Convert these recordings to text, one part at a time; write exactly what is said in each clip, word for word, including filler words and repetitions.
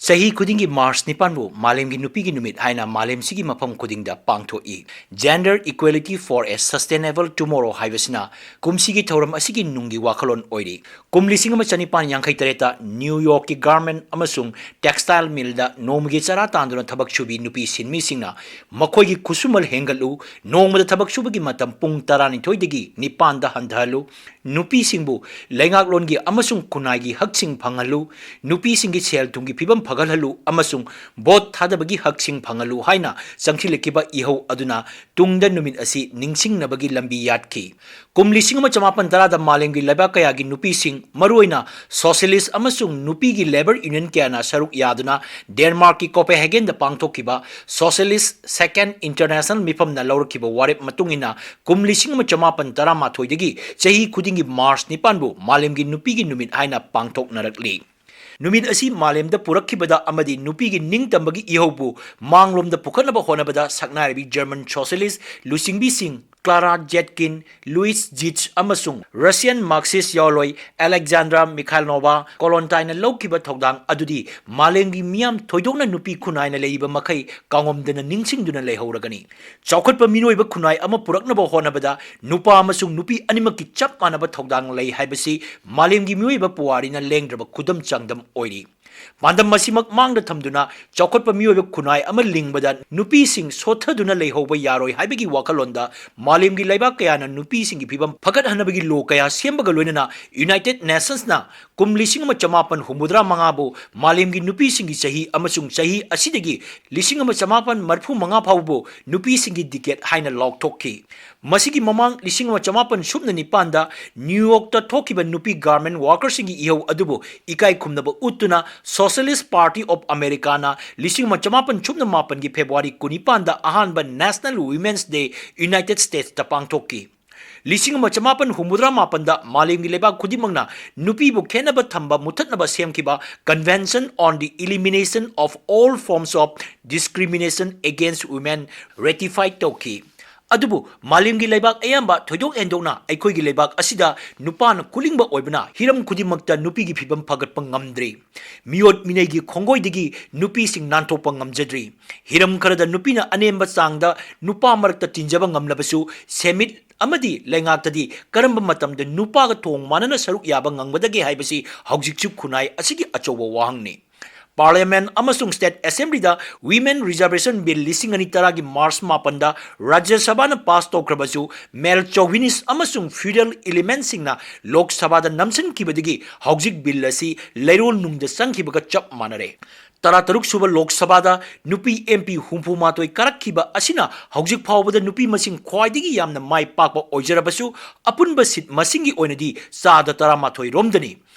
ꯆꯍꯤ ꯈꯨꯗꯤꯡꯒꯤ ꯃꯥꯔꯆ ꯅꯤꯄꯥꯟꯕꯨ ꯃꯥꯂꯦꯝꯒꯤ ꯅꯨꯄꯤꯒꯤ ꯅꯨꯃꯤꯠ ꯍꯥꯏꯅ ꯃꯥꯂꯦꯝꯁꯤꯒꯤ ꯃꯐꯝ ꯈꯨꯗꯤꯡꯗ ꯄꯥꯡꯊꯣꯛꯏ꯫ Gender Equality for a Sustainable Tomorrow ꯍꯥꯏꯕꯁꯤꯅ ꯀꯨꯝꯁꯤꯒꯤ ꯊꯧꯔꯝ ꯑꯁꯤꯒꯤ ꯅꯨꯡꯒꯤ ꯋꯥꯈꯜꯂꯣꯟ ꯑꯣꯏꯔꯤ꯫ ꯀꯨꯝ ꯂꯤꯁꯤꯡ ꯑꯃ ꯆꯅꯤꯄꯥꯟ ꯌꯥꯡꯈꯩ ꯇꯔꯦꯠꯇ ꯅ꯭ꯌꯨ ꯌꯣꯔꯛꯀꯤ ꯒꯥꯔꯃꯦꯟ ꯑꯃꯁꯨꯡ ꯇꯦꯛꯁꯇꯥꯏꯜ ꯃꯤꯜꯗ ꯅꯣꯡꯃꯒꯤ ꯆꯔꯥ ꯇꯥꯟꯗꯨꯅ ꯊꯕꯛ ꯁꯨꯕꯤ ꯅꯨꯄꯤ ꯁꯤꯟꯃꯤꯁꯤꯡꯅ ꯃꯈꯣꯏꯒꯤ ꯈꯨꯠꯁꯨꯃꯜ ꯍꯦꯟꯒꯠꯂꯨ, ꯅꯣꯡꯃꯗ ꯊꯕꯛ ꯁꯨꯕꯒꯤ ꯃꯇꯝ ꯄꯨꯡ ꯇꯔꯥꯅꯤꯊꯣꯏꯗꯒꯤ ꯅꯤꯄꯥꯟꯗ ꯍꯟꯊꯍꯜꯂꯨ, ꯅꯨꯄꯤꯁꯤꯡꯕꯨ ꯂꯩꯉꯥꯛꯂꯣꯟꯒꯤ ꯑꯃꯁꯨꯡ ꯈꯨꯟꯅꯥꯏꯒꯤ ꯍꯛꯁꯤꯡ ꯐꯪꯍꯜꯂꯨ, ꯅꯨꯄꯤꯁꯤꯡꯒꯤ ꯁꯦꯜ ꯊꯨꯝꯒꯤ ꯐꯤꯕꯝ ꯐꯒꯠꯍꯜꯂꯨ ꯑꯃꯁꯨꯡ ꯚꯣꯠ ꯊꯥꯗꯕꯒꯤ ꯍꯛꯁꯤꯡ ꯐꯪꯍꯜꯂꯨ ꯍꯥꯏꯅ ꯆꯪꯁꯤꯜꯂꯛꯈꯤꯕ ꯏꯍꯧ ꯑꯗꯨꯅ ꯇꯨꯡꯗ ꯅꯨꯃꯤꯠ ꯑꯁꯤ ꯅꯤꯡꯁꯤꯡꯅꯕꯒꯤ ꯂꯝꯕꯤ ꯌꯥꯠꯈꯤ꯫ ꯀꯨꯝ ꯂꯤꯁꯤꯡ ꯑꯃ ꯆꯃꯥꯄꯟ ꯇꯔꯥꯗ ꯃꯥꯂꯦꯝꯒꯤ ꯂꯩꯕꯥꯛ ꯀꯌꯥꯒꯤ ꯅꯨꯄꯤꯁꯤꯡ, ꯃꯔꯨꯑꯣꯏꯅ ꯁꯣꯁꯤꯌꯦꯂꯤꯁ꯭ꯠ ꯑꯃꯁꯨꯡ ꯅꯨꯄꯤꯒꯤ ꯂꯦꯕꯔ ꯌꯨꯅꯤꯌꯟ ꯀꯌꯥꯅ ꯁꯔꯨꯛ ꯌꯥꯗꯨꯅ ꯗꯦꯟꯃꯥꯔꯛꯀꯤ ꯀꯣꯄꯦꯍꯦꯒꯦꯟꯗ ꯄꯥꯡꯊꯣꯛꯈꯤꯕ ꯁꯣꯁꯤꯌꯦꯂꯤꯁ꯭ꯠ ꯁꯦꯀꯦꯟꯗ ꯏꯟꯇꯔꯅꯦꯁꯅꯦꯜ ꯃꯤꯐꯝꯅ ꯂꯧꯔꯛꯈꯤꯕ ꯋꯥꯔꯦꯞ ꯃꯇꯨꯡ ꯏꯟꯅ ꯀꯨꯝ ꯂꯤꯁꯤꯡ ꯑꯃ ꯆꯃꯥꯄꯟ ꯇꯔꯥꯃꯥꯊꯣꯏꯗꯒꯤ ꯆꯍꯤ ꯈꯨꯗꯤꯡꯒꯤ ꯃꯥꯔꯆ ꯅꯤꯄꯥꯟꯕꯨ ꯃꯥꯂꯦꯝꯒꯤ ꯅꯨꯄꯤꯒꯤ ꯅꯨꯃꯤꯠ ꯍꯥꯏꯅ ꯄꯥꯡꯊꯣꯛꯅꯔꯛꯂꯤ꯫ ꯅꯨꯃꯤꯠ ꯑꯁꯤ ꯃꯥꯂꯦꯝꯗ ꯄꯨꯔꯛꯈꯤꯕꯗ ꯑꯃꯗꯤ ꯅꯨꯄꯤꯒꯤ ꯅꯤꯡꯇꯝꯕꯒꯤ ꯏꯍꯧꯕꯨ ꯃꯥꯡꯂꯣꯝꯗ ꯄꯨꯈꯠꯅꯕ ꯍꯣꯠꯅꯕꯗ ꯁꯛꯅꯥꯏꯔꯕꯤ ꯖꯔꯃꯟ ꯁꯣꯁꯤꯌꯦꯂꯤꯁ꯭ꯠ ꯂꯨꯆꯤꯡꯕꯤꯁꯤꯡ ꯀ꯭ꯂꯥꯔꯥ ꯖꯦꯠꯀꯤꯟ, ꯂꯨꯏꯁ ꯖꯤꯠꯁ ꯑꯃꯁꯨꯡ ꯔꯁꯤꯌꯥꯟ ꯃꯥꯔꯛꯁꯤꯁ꯭ꯠ ꯌꯥꯑꯣꯂꯣꯏ ꯑꯂꯦꯛꯖꯥꯟꯗ꯭ꯔꯥ ꯃꯤꯈꯥꯏꯂꯅꯣꯚꯥ ꯀꯣꯂꯣꯟꯇꯥꯏꯟꯅ ꯂꯧꯈꯤꯕ ꯊꯧꯗꯥꯡ ꯑꯗꯨꯗꯤ ꯃꯥꯂꯦꯝꯒꯤ ꯃꯤꯌꯥꯝ, ꯊꯣꯏꯗꯣꯛꯅ ꯅꯨꯄꯤ ꯈꯨꯟꯅꯥꯏꯅ ꯂꯩꯔꯤꯕ ꯃꯈꯩ, ꯀꯥꯎꯉꯝꯗꯅ ꯅꯤꯡꯁꯤꯡꯗꯨꯅ ꯂꯩꯍꯧꯔꯒꯅꯤ꯫ ꯆꯥꯎꯈꯠꯄ ꯃꯤꯑꯣꯏꯕ ꯈꯨꯟꯅꯥꯏ ꯑꯃ ꯄꯨꯔꯛꯅꯕ ꯍꯣꯠꯅꯕꯗ ꯅꯨꯄꯥ ꯑꯃꯁꯨꯡ ꯅꯨꯄꯤ ꯑꯅꯤꯃꯛꯀꯤ ꯆꯞ ꯃꯥꯟꯅꯕ ꯊꯧꯗꯥꯡ ꯂꯩ ꯍꯥꯏꯕꯁꯤ ꯃꯥꯂꯦꯝꯒꯤ ꯃꯤꯑꯣꯏꯕ ꯄꯨꯋꯥꯔꯤꯅ ꯂꯦꯡꯗ꯭ꯔꯕ ꯈꯨꯗꯝ ꯆꯥꯡꯗꯝ ꯑꯣꯏꯔꯤ꯫ ꯄꯥꯟꯗꯝ ꯑꯁꯤꯃꯛ ꯃꯥꯡꯗ ꯊꯝꯗꯨꯅ ꯆꯥꯎꯈꯠꯄ ꯃꯤꯑꯣꯏꯕ ꯈꯨꯟꯅꯥꯏ ꯑꯃ ꯂꯤꯡꯕꯗ ꯅꯨꯄꯤꯁꯤꯡ ꯁꯣꯠꯊꯗꯨꯅ ꯂꯩꯍꯧꯕ ꯌꯥꯔꯣꯏ ꯍꯥꯏꯕꯒꯤ ꯋꯥꯈꯜꯂꯣꯟꯗ ꯃꯥꯂꯦꯝꯒꯤ ꯂꯩꯕꯥꯛ ꯀꯌꯥꯅ ꯅꯨꯄꯤꯁꯤꯡꯒꯤ ꯐꯤꯕꯝ ꯐꯒꯠꯍꯟꯅꯕꯒꯤ ꯂꯣ ꯀꯌꯥ ꯁꯦꯝꯕꯒ ꯂꯣꯏꯅꯅ ꯌꯨꯅꯥꯏꯇꯦꯗ ꯅꯦꯁꯟꯁꯅ ꯀꯨꯝ ꯂꯤꯁꯤꯡ ꯑꯃ ꯆꯃꯥꯄꯟ ꯍꯨꯝꯐꯨꯇꯔꯥ ꯃꯉꯥꯕꯨ ꯃꯥꯂꯦꯝꯒꯤ ꯅꯨꯄꯤꯁꯤꯡꯒꯤ ꯆꯍꯤ ꯑꯃꯁꯨꯡ ꯆꯍꯤ ꯑꯁꯤꯗꯒꯤ ꯂꯤꯁꯤꯡ ꯑꯃ ꯆꯃꯥꯄꯟ ꯃꯔꯤꯐꯨ ꯃꯉꯥ ꯐꯥꯎꯕꯕꯨ ꯅꯨꯄꯤꯁꯤꯡꯒꯤ ꯗꯤꯀꯦꯗ ꯍꯥꯏꯅ ꯂꯥꯎꯊꯣꯛꯈꯤ꯫ ꯃꯁꯤꯒꯤ ꯃꯃꯥꯡ ꯂꯤꯁꯤꯡ ꯑꯃ ꯆꯃꯥꯄꯟ ꯁꯨꯞꯅ ꯅꯤꯄꯥꯟꯗ ꯅ꯭ꯌꯨ ꯌꯣꯔꯛꯇ ꯊꯣꯛꯈꯤꯕ ꯅꯨꯄꯤ ꯒꯥꯔꯃꯦꯟ ꯋꯥꯔꯀꯔꯁꯤꯡꯒꯤ ꯏꯍꯧ ꯑꯗꯨꯕꯨ ꯏꯀꯥꯏ ꯈꯨꯝꯅꯕ ꯎꯠꯇꯨꯅ Socialist Party of Americaꯅ ꯂꯤꯁꯤꯡ ꯑꯃ ꯆꯃꯥꯄꯟ ꯁꯨꯞꯅ ꯃꯥꯄꯟꯒꯤ ꯐꯦꯕ꯭ꯔꯨꯋꯥꯔꯤ ꯀꯨꯟꯅꯤꯄꯥꯟꯗ ꯑꯍꯥꯟꯕ National Women's Day ꯌꯨꯅꯥꯏꯇꯦꯗ ꯁ꯭ꯇꯦꯠꯁꯇ ꯄꯥꯡꯊꯣꯛꯈꯤ꯫ ꯂꯤꯁꯤꯡ ꯑꯃ ꯆꯃꯥꯄꯟ ꯍꯨꯝꯐꯨꯇꯔꯥ ꯃꯥꯄꯟꯗ ꯃꯥꯂꯦꯝꯒꯤ ꯂꯩꯕꯥꯛ ꯈꯨꯗꯤꯡꯃꯛꯅ ꯅꯨꯄꯤꯕꯨ ꯈꯦꯠꯅꯕ ꯊꯝꯕ ꯃꯨꯊꯠꯅꯕ ꯁꯦꯝꯈꯤꯕ Convention on the Elimination of All Forms of Discrimination Against Women ratify ꯇꯧꯈꯤ꯫ ꯑꯗꯨꯕꯨ ꯃꯥꯂꯦꯝꯒꯤ ꯂꯩꯕꯥꯛ ꯑꯌꯥꯝꯕ, ꯊꯣꯏꯗꯣꯛ ꯍꯦꯟꯗꯣꯛꯅ ꯑꯩꯈꯣꯏꯒꯤ ꯂꯩꯕꯥꯛ ꯑꯁꯤꯗ ꯅꯨꯄꯥꯅ ꯈꯨꯂꯤꯡꯕ ꯑꯣꯏꯕꯅ ꯍꯤꯔꯝ ꯈꯨꯗꯤꯡꯃꯛꯇ ꯅꯨꯄꯤꯒꯤ ꯐꯤꯕꯝ ꯐꯒꯠꯄ ꯉꯝꯗ꯭ꯔꯤ꯫ ꯃꯤꯑꯣꯠ ꯃꯤꯅꯩꯒꯤ ꯈꯣꯡꯒꯣꯏꯗꯒꯤ ꯅꯨꯄꯤꯁꯤꯡ ꯅꯥꯟꯊꯣꯛꯄ ꯉꯝꯖꯗ꯭ꯔꯤ꯫ ꯍꯤꯔꯝ ꯈꯔꯗ ꯅꯨꯄꯤꯅ ꯑꯅꯦꯝꯕ ꯆꯥꯡꯗ ꯅꯨꯄꯥ ꯃꯔꯛꯇ ꯇꯤꯟꯖꯕ ꯉꯝꯂꯕꯁꯨ, ꯁꯦꯟꯃꯤꯠ ꯑꯃꯗꯤ ꯂꯩꯉꯥꯛꯇꯗꯤ ꯀꯔꯝꯕ ꯃꯇꯝꯗ ꯅꯨꯄꯥꯒ ꯊꯣꯡ ꯃꯥꯟꯅꯅ ꯁꯔꯨꯛ ꯌꯥꯕ ꯉꯝꯒꯗꯒꯦ ꯍꯥꯏꯕꯁꯤ ꯍꯧꯖꯤꯛꯁꯨ ꯈꯨꯟꯅꯥꯏ ꯑꯁꯤꯒꯤ ꯑꯆꯧꯕ ꯋꯥꯍꯪꯅꯤ꯫ Parliament ꯑꯃꯁꯨꯡ State Assemblyꯗ Women Reservation Bill ꯂꯤꯁꯤꯡ ꯑꯅꯤ ꯇꯔꯥꯒꯤ March ꯃꯥꯄꯟꯗ ꯔꯥꯖ꯭ꯌ ꯁꯚꯥꯅ ꯄꯥꯁ ꯇꯧꯈ꯭ꯔꯕꯁꯨ, male chauvinist ꯑꯃꯁꯨꯡ feudal elementꯁꯤꯡꯅ ꯂꯣꯛ ꯁꯚꯥꯗ ꯅꯝꯁꯤꯟꯈꯤꯕꯗꯒꯤ ꯍꯧꯖꯤꯛ bill ꯑꯁꯤ ꯂꯩꯔꯣꯜ ꯅꯨꯡꯗ ꯆꯪꯈꯤꯕꯒ ꯆꯞ ꯃꯥꯟꯅꯔꯦ꯫ ꯇꯔꯥꯇꯔꯨꯛ ꯁꯨꯕ ꯂꯣꯛ ꯁꯚꯥꯗ ꯅꯨꯄꯤ MP ꯍꯨꯝꯐꯨ ꯃꯥꯊꯣꯏ ꯀꯥꯔꯛꯈꯤꯕ ꯑꯁꯤꯅ ꯍꯧꯖꯤꯛ ꯐꯥꯎꯕꯗ ꯅꯨꯄꯤ ꯃꯁꯤꯡ ꯈ꯭ꯋꯥꯏꯗꯒꯤ ꯌꯥꯝꯅ ꯃꯥꯏ ꯄꯥꯛꯄ ꯑꯣꯏꯖꯔꯕꯁꯨ, ꯑꯄꯨꯟꯕ seat ꯃꯁꯤꯡꯒꯤ ꯑꯣꯏꯅꯗꯤ ꯆꯥꯗ ꯇꯔꯥꯃꯥꯊꯣꯏ ꯔꯣꯝꯗꯅꯤ꯫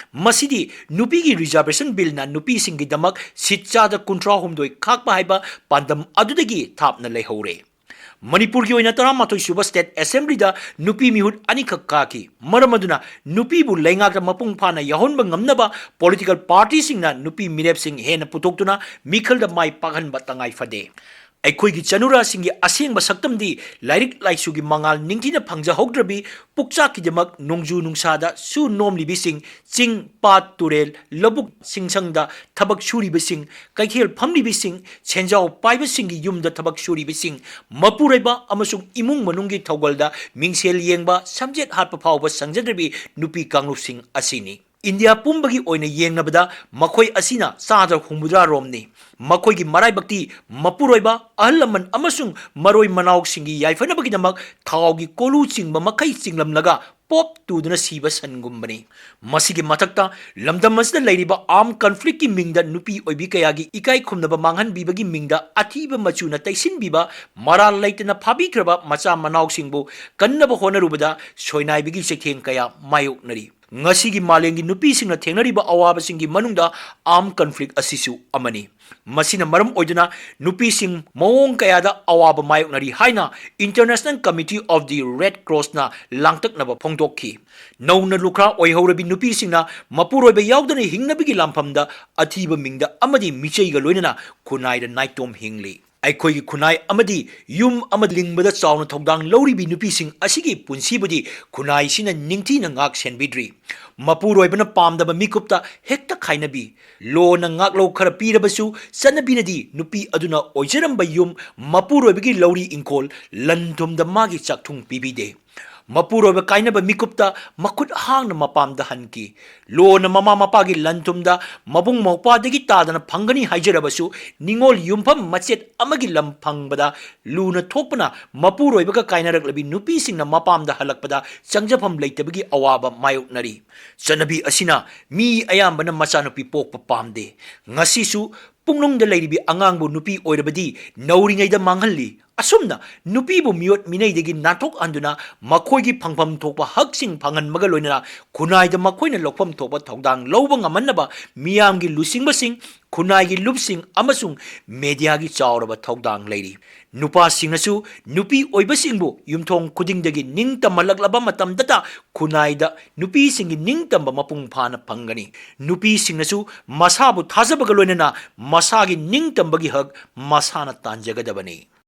ꯃꯁꯤꯗꯤ ꯅꯨꯄꯤꯒꯤ Reservation Billꯅ ꯅꯨꯄꯤꯁꯤꯡꯒꯤꯗꯃꯛ seat ꯆꯥꯗ ꯀꯨꯟꯊ꯭ꯔꯥꯍꯨꯝꯗꯣꯏ ꯈꯥꯛꯄ ꯍꯥꯏꯕ ꯄꯥꯟꯗꯝ ꯑꯗꯨꯗꯒꯤ ꯊꯥꯞꯅ ꯂꯩꯍꯧꯔꯦ꯫ ꯃꯅꯤꯄꯨꯔꯒꯤ ꯑꯣꯏꯅ ꯇꯔꯥꯃꯥꯊꯣꯏ ꯁꯨꯕ State Assemblyꯗ ꯅꯨꯄꯤ ꯃꯤꯍꯨꯠ ꯑꯅꯤꯈꯛ ꯀꯥꯈꯤ꯫ ꯃꯔꯝ ꯑꯗꯨꯅ ꯅꯨꯄꯤꯕꯨ ꯂꯩꯉꯥꯛꯇ ꯃꯄꯨꯡ ꯐꯥꯅ ꯌꯥꯎꯍꯟꯕ ꯉꯝꯅꯕ political partyꯁꯤꯡꯅ ꯅꯨꯄꯤ ꯃꯤꯔꯦꯞꯁꯤꯡ ꯍꯦꯟꯅ ꯄꯨꯊꯣꯛꯇꯨꯅ ꯃꯤꯈꯜꯗ ꯃꯥꯏ ꯄꯥꯛꯍꯟꯕ ꯇꯉꯥꯏ ꯐꯗꯦ꯫ ꯑꯩꯈꯣꯏꯒꯤ ꯆꯅꯨꯔꯥꯁꯤꯡꯒꯤ ꯑꯁꯦꯡꯕ ꯁꯛꯇꯝꯗꯤ ꯂꯥꯏꯔꯤꯛ ꯂꯥꯏꯁꯨꯒꯤ ꯃꯉꯥꯜ ꯅꯤꯡꯊꯤꯅ ꯐꯪꯖꯍꯧꯗ꯭ꯔꯕꯤ, ꯄꯨꯛꯆꯥꯛꯀꯤꯗꯃꯛ ꯅꯣꯡꯖꯨ ꯅꯨꯡꯁꯥꯗ ꯁꯨ ꯅꯣꯝꯂꯤꯕꯤꯁꯤꯡ, ꯆꯤꯡ, ꯄꯥꯠ, ꯇꯨꯔꯦꯜ, ꯂꯧꯕꯨꯛ ꯁꯤꯡꯁꯪꯗ ꯊꯕꯛ ꯁꯨꯔꯤꯕꯁꯤꯡ, ꯀꯩꯊꯦꯜ ꯐꯝꯂꯤꯕꯁꯤꯡ, ꯁꯦꯟꯖꯥꯎ ꯄꯥꯏꯕꯁꯤꯡꯒꯤ ꯌꯨꯝꯗ ꯊꯕꯛ ꯁꯨꯔꯤꯕꯁꯤꯡ, ꯃꯄꯨꯔꯣꯏꯕ ꯑꯃꯁꯨꯡ ꯏꯃꯨꯡ ꯃꯅꯨꯡꯒꯤ ꯊꯧꯒꯜꯗ ꯃꯤꯡꯁꯦꯜ ꯌꯦꯡꯕ, ꯁꯝꯖꯦꯠ ꯍꯥꯠꯄ ꯐꯥꯎꯕ ꯁꯪꯖꯗ꯭ꯔꯕꯤ ꯅꯨꯄꯤ ꯀꯥꯡꯂꯨꯞꯁꯤꯡ ꯑꯁꯤꯅꯤ꯫ ꯏꯟꯗꯤꯌꯥ ꯄꯨꯝꯕꯒꯤ ꯑꯣꯏꯅ ꯌꯦꯡꯅꯕꯗ ꯃꯈꯣꯏ ꯑꯁꯤꯅ ꯆꯥꯗ ꯍꯨꯝꯐꯨꯇꯔꯥ ꯔꯣꯝꯅꯤ꯫ ꯃꯈꯣꯏꯒꯤ ꯃꯔꯥꯏꯕꯛꯇꯤ ꯃꯄꯨꯔꯣꯏꯕ, ꯑꯍꯜ ꯂꯃꯟ ꯑꯃꯁꯨꯡ ꯃꯔꯣꯏ ꯃꯅꯥꯎꯁꯤꯡꯒꯤ ꯌꯥꯏꯐꯅꯕꯒꯤꯗꯃꯛ ꯊꯥꯎꯒꯤ ꯀꯣꯂꯨ ꯆꯤꯡꯕ ꯃꯈꯩ ꯆꯤꯡꯂꯝꯂꯒ ꯄꯣꯞ ꯇꯨꯗꯨꯅ ꯁꯤꯕ ꯁꯟꯒꯨꯝꯕꯅꯤ꯫ ꯃꯁꯤꯒꯤ ꯃꯊꯛꯇ, ꯂꯝꯗꯝ ꯑꯁꯤꯗ ꯂꯩꯔꯤꯕ armed conflictꯀꯤ ꯃꯤꯡꯗ ꯅꯨꯄꯤ ꯑꯣꯏꯕꯤ ꯀꯌꯥꯒꯤ ꯏꯀꯥꯏ ꯈꯨꯝꯅꯕ ꯃꯥꯡꯍꯟꯕꯤꯕꯒꯤ ꯃꯤꯡꯗ ꯑꯊꯤꯕ ꯃꯆꯨꯅ ꯇꯩꯁꯤꯟꯕꯤꯕ, ꯃꯔꯥꯜ ꯂꯩꯇꯅ ꯐꯥꯕꯤꯈ꯭ꯔꯕ ꯃꯆꯥ ꯃꯅꯥꯎꯁꯤꯡꯕꯨ ꯀꯟꯅꯕ ꯍꯣꯠꯅꯔꯨꯕꯗ ꯁꯣꯏꯅꯥꯏꯕꯒꯤ ꯆꯩꯊꯦꯡ ꯀꯌꯥ ꯃꯥꯌꯣꯛꯅꯔꯤ꯫ ꯉꯁꯤꯒꯤ ꯃꯥꯂꯦꯝꯒꯤ ꯅꯨꯄꯤꯁꯤꯡꯅ ꯊꯦꯡꯅꯔꯤꯕ ꯑꯋꯥꯕꯁꯤꯡꯒꯤ ꯃꯅꯨꯡꯗ armed conflict ꯑꯁꯤꯁꯨ ꯑꯃꯅꯤ꯫ ꯃꯁꯤꯅ ꯃꯔꯝ ꯑꯣꯏꯗꯨꯅ ꯅꯨꯄꯤꯁꯤꯡ ꯃꯑꯣꯡ ꯀꯌꯥꯗ ꯑꯋꯥꯕ ꯃꯥꯌꯣꯛꯅꯔꯤ ꯍꯥꯏꯅ International Committee of the Red Crossꯅ ꯂꯥꯡꯇꯛꯅꯕ ꯐꯣꯡꯗꯣꯛꯈꯤ꯫ ꯅꯧꯅ ꯂꯨꯈ꯭ꯔꯥ ꯑꯣꯏꯍꯧꯔꯕꯤ ꯅꯨꯄꯤꯁꯤꯡꯅ ꯃꯄꯨꯔꯣꯏꯕ ꯌꯥꯎꯗꯅ ꯍꯤꯡꯅꯕꯒꯤ ꯂꯥꯟꯐꯝꯗ ꯑꯊꯤꯕ ꯃꯤꯡꯗ ꯑꯃꯗꯤ ꯃꯤꯆꯩꯒ ꯂꯣꯏꯅꯅ ꯈꯨꯟꯅꯥꯏꯗ ꯅꯥꯏꯇꯣꯝ ꯍꯤꯡꯂꯤ꯫ ꯑꯩꯈꯣꯏꯒꯤ ꯈꯨꯟꯅꯥꯏ ꯑꯃꯗꯤ ꯌꯨꯝ ꯑꯃ ꯂꯤꯡꯕꯗ ꯆꯥꯎꯅ ꯊꯧꯗꯥꯡ ꯂꯧꯔꯤꯕꯤ ꯅꯨꯄꯤꯁꯤꯡ ꯑꯁꯤꯒꯤ ꯄꯨꯟꯁꯤꯕꯨꯗꯤ ꯈꯨꯟꯅꯥꯏꯁꯤꯅ ꯅꯤꯡꯊꯤꯅ ꯉꯥꯛ ꯁꯦꯟꯕꯤꯗ꯭ꯔꯤ꯫ ꯃꯄꯨꯔꯣꯏꯕꯅ ꯄꯥꯝꯗꯕ ꯃꯤꯀꯨꯞꯇ ꯍꯦꯛꯇ ꯈꯥꯏꯅꯕꯤ꯫ ꯂꯣꯅ ꯉꯥꯛꯂꯧ ꯈꯔ ꯄꯤꯔꯕꯁꯨ ꯆꯠꯅꯕꯤꯅꯗꯤ ꯅꯨꯄꯤ ꯑꯗꯨꯅ ꯑꯣꯏꯖꯔꯝꯕ ꯌꯨꯝ ꯃꯄꯨꯔꯣꯏꯕꯒꯤ ꯂꯧꯔꯤ ꯏꯪꯈꯣꯜ ꯂꯟ ꯊꯨꯝꯗ ꯃꯥꯒꯤ ꯆꯥꯛꯊꯨꯡ ꯄꯤꯕꯤꯗꯦ꯫ ꯃꯄꯨꯔꯣꯏꯕ ꯀꯥꯏꯅꯕ ꯃꯤꯀꯨꯞꯇ ꯃꯈꯨꯠ ꯍꯥꯡꯅ ꯃꯄꯥꯝꯗ ꯍꯟꯈꯤ꯫ ꯂꯣꯅ ꯃꯃꯥ ꯃꯄꯥꯒꯤ ꯂꯟ ꯊꯨꯝꯗ ꯃꯕꯨꯡ ꯃꯧꯄ꯭ꯋꯥꯗꯒꯤ ꯇꯥꯗꯅ ꯐꯪꯒꯅꯤ ꯍꯥꯏꯖꯔꯕꯁꯨ ꯅꯤꯉꯣꯜ ꯌꯨꯝꯐꯝ ꯃꯆꯦꯠ ꯑꯃꯒꯤ ꯂꯝ ꯐꯪꯕꯗ ꯂꯨꯅ ꯊꯣꯛꯄꯅ ꯃꯄꯨꯔꯣꯏꯕꯒ ꯀꯥꯏꯅꯔꯛꯂꯕꯤ ꯅꯨꯄꯤꯁꯤꯡꯅ ꯃꯄꯥꯝꯗ ꯍꯜꯂꯛꯄꯗ ꯆꯪꯖꯐꯝ ꯂꯩꯇꯕꯒꯤ ꯑꯋꯥꯕ ꯃꯥꯌꯣꯛꯅꯔꯤ꯫ ꯆꯠꯅꯕꯤ ꯑꯁꯤꯅ ꯃꯤ ꯑꯌꯥꯝꯕꯅ ꯃꯆꯥꯅꯨꯄꯤ ꯄꯣꯛꯄ ꯄꯥꯝꯗꯦ꯫ ꯉꯁꯤꯁꯨ ꯄꯨꯡꯅꯨꯡꯗ ꯂꯩꯔꯤꯕꯤ ꯑꯉꯥꯡꯕꯨ ꯅꯨꯄꯤ ꯑꯣꯏꯔꯕꯗꯤ ꯅꯧꯔꯤꯉꯩꯗ ꯃꯥꯡꯍꯜꯂꯤ꯫ ꯑꯁꯨꯝꯅ ꯅꯨꯄꯤꯕꯨ ꯃꯤꯑꯣꯠ ꯃꯤꯅꯩꯗꯒꯤ ꯅꯥꯟꯊꯣꯛꯍꯟꯗꯨꯅ ꯃꯈꯣꯏꯒꯤ ꯐꯪꯐꯝ ꯊꯣꯛꯄ ꯍꯛꯁꯤꯡ ꯐꯪꯍꯟꯕꯒ ꯂꯣꯏꯅꯅ ꯈꯨꯟꯅꯥꯏꯗ ꯃꯈꯣꯏꯅ ꯂꯧꯐꯝ ꯊꯣꯛꯄ ꯊꯧꯗꯥꯡ ꯂꯧꯕ ꯉꯝꯍꯟꯅꯕ ꯃꯤꯌꯥꯝꯒꯤ ꯂꯨꯆꯤꯡꯕꯁꯤꯡ, ꯈꯨꯟꯅꯥꯏꯒꯤ ꯂꯨꯞꯁꯤꯡ ꯑꯃꯁꯨꯡ ꯃꯦꯗꯤꯌꯥꯒꯤ ꯆꯥꯎꯔꯕ ꯊꯧꯗꯥꯡ ꯂꯩꯔꯤ꯫ ꯅꯨꯄꯥꯁꯤꯡꯅꯁꯨ ꯅꯨꯄꯤ ꯑꯣꯏꯕꯁꯤꯡꯕꯨ ꯌꯨꯝꯊꯣꯡ ꯈꯨꯗꯤꯡꯗꯒꯤ ꯅꯤꯡꯇꯝꯍꯜꯂꯛꯂꯕ ꯃꯇꯝꯗꯇ ꯈꯨꯟꯅꯥꯏꯗ ꯅꯨꯄꯤꯁꯤꯡꯒꯤ ꯅꯤꯡꯇꯝꯕ ꯃꯄꯨꯡ ꯐꯥꯅ ꯐꯪꯒꯅꯤ꯫ ꯅꯨꯄꯤꯁꯤꯡꯅꯁꯨ ꯃꯁꯥꯕꯨ ꯊꯥꯖꯕꯒ ꯂꯣꯏꯅꯅ ꯃꯁꯥꯒꯤ ꯅꯤꯡꯇꯝꯕꯒꯤ ꯍꯛ ꯃꯁꯥꯅ ꯇꯥꯟꯖꯒꯗꯕꯅꯤ꯫